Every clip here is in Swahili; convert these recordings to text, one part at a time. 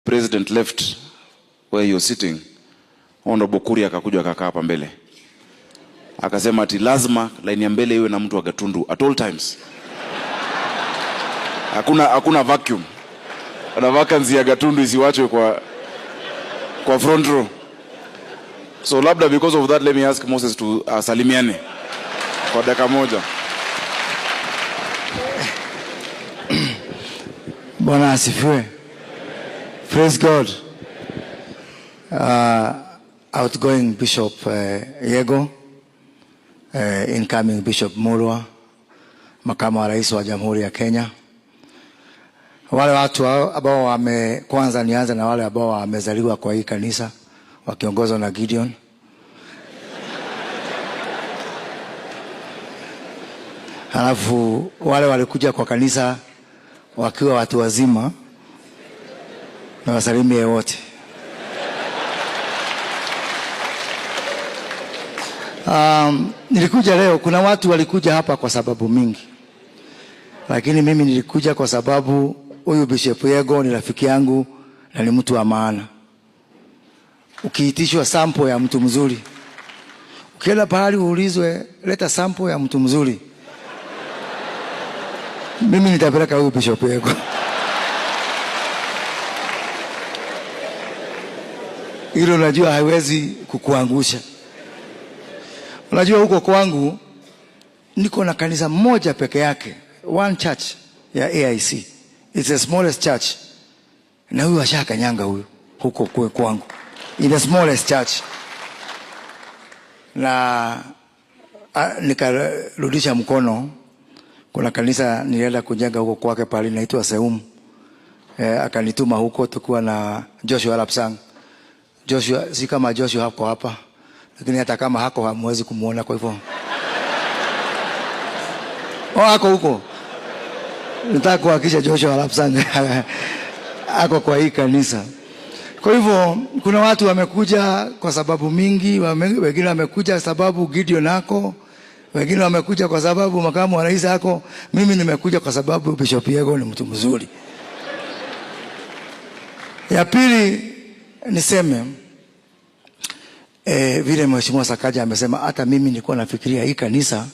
President left where you're sitting, Honorable Kuria akakuja akakaa hapa mbele. Akasema ati lazima line ya mbele iwe na mtu wa Gatundu at all times. Hakuna vacuum. Na vacancy ya Gatundu isiwachwe kwa front row. So labda because of that, let me ask Moses to salimiane kwa dakika moja. Bwana asifiwe. Praise God. Outgoing Bishop Yego, incoming Bishop Mulwa, makamu wa rais wa Jamhuri ya Kenya. Wale watu ambao wame, kwanza nianze na wale ambao wamezaliwa kwa hii kanisa wakiongozwa na Gideon. Halafu wale walikuja kwa kanisa wakiwa watu wazima, na wasalimie wote. Nilikuja leo, kuna watu walikuja hapa kwa sababu mingi, lakini mimi nilikuja kwa sababu huyu Bishop Yego ni rafiki yangu na ni mtu wa maana. Ukiitishwa sample ya mtu mzuri, ukienda pahali uulizwe leta sample ya mtu mzuri, mimi nitapeleka huyu Bishop Yego. Hilo unajua haiwezi kukuangusha. Unajua huko kwangu niko na kanisa moja peke yake, one church ya AIC. It's the smallest church. Na huyu ashakanyanga huyu huko kwangu. In the smallest church. Na nikarudisha mkono. Kuna kanisa nilienda kujenga huko kwake pale inaitwa Seumu. Akanituma huko tukiwa na Joshua Lapsang. Joshua, si kama Joshua hako hapa, lakini hata kama hako hamwezi kumuona, kwa hivyo. Oh, hako huko. Nataka kuhakikisha Joshua Lapsang ako kwa hii kanisa. Kwa hivyo kuna watu wamekuja kwa sababu mingi, wengine wamekuja sababu Gideon ako, wengine wamekuja kwa sababu makamu wa rais ako. Mimi nimekuja kwa sababu Bishop Yego ni mtu mzuri. Ya pili niseme, vile Mheshimiwa Sakaja amesema, hata mimi nilikuwa nafikiria hii kanisa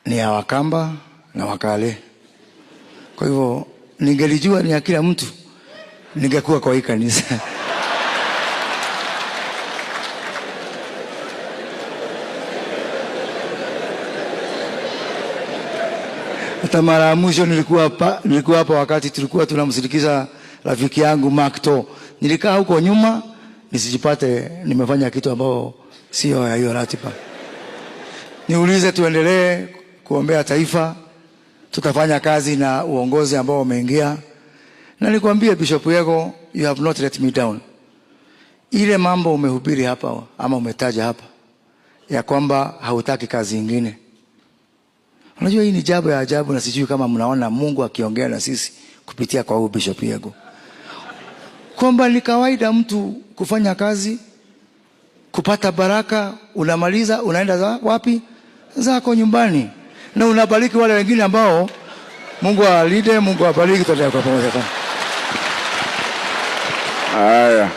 ni ya Wakamba na Wakale. Kwa hivyo ningelijua ni ya kila mtu ningekuwa kwa hii kanisa. Hata mara ya mwisho nilikuwa hapa wakati tulikuwa tunamsindikiza rafiki yangu Mark To. Nilikaa huko nyuma nisijipate nimefanya kitu ambao sio ya hiyo ratiba. Niulize, tuendelee kuombea taifa, tutafanya kazi na uongozi ambao umeingia. Na nikwambie Bishop Yego, you have not let me down. Ile mambo umehubiri hapa ama umetaja hapa ya kwamba hautaki kazi nyingine. Unajua hii ni jambo ya ajabu, na sijui kama mnaona Mungu akiongea na sisi kupitia kwa huyu Bishop Yego. Kwamba ni kawaida mtu kufanya kazi, kupata baraka, unamaliza unaenda za wapi? Zako nyumbani. Na unabariki wale wengine ambao Mungu awalinde, Mungu awabariki, tutaendelea kwa pamoja sana. Haya.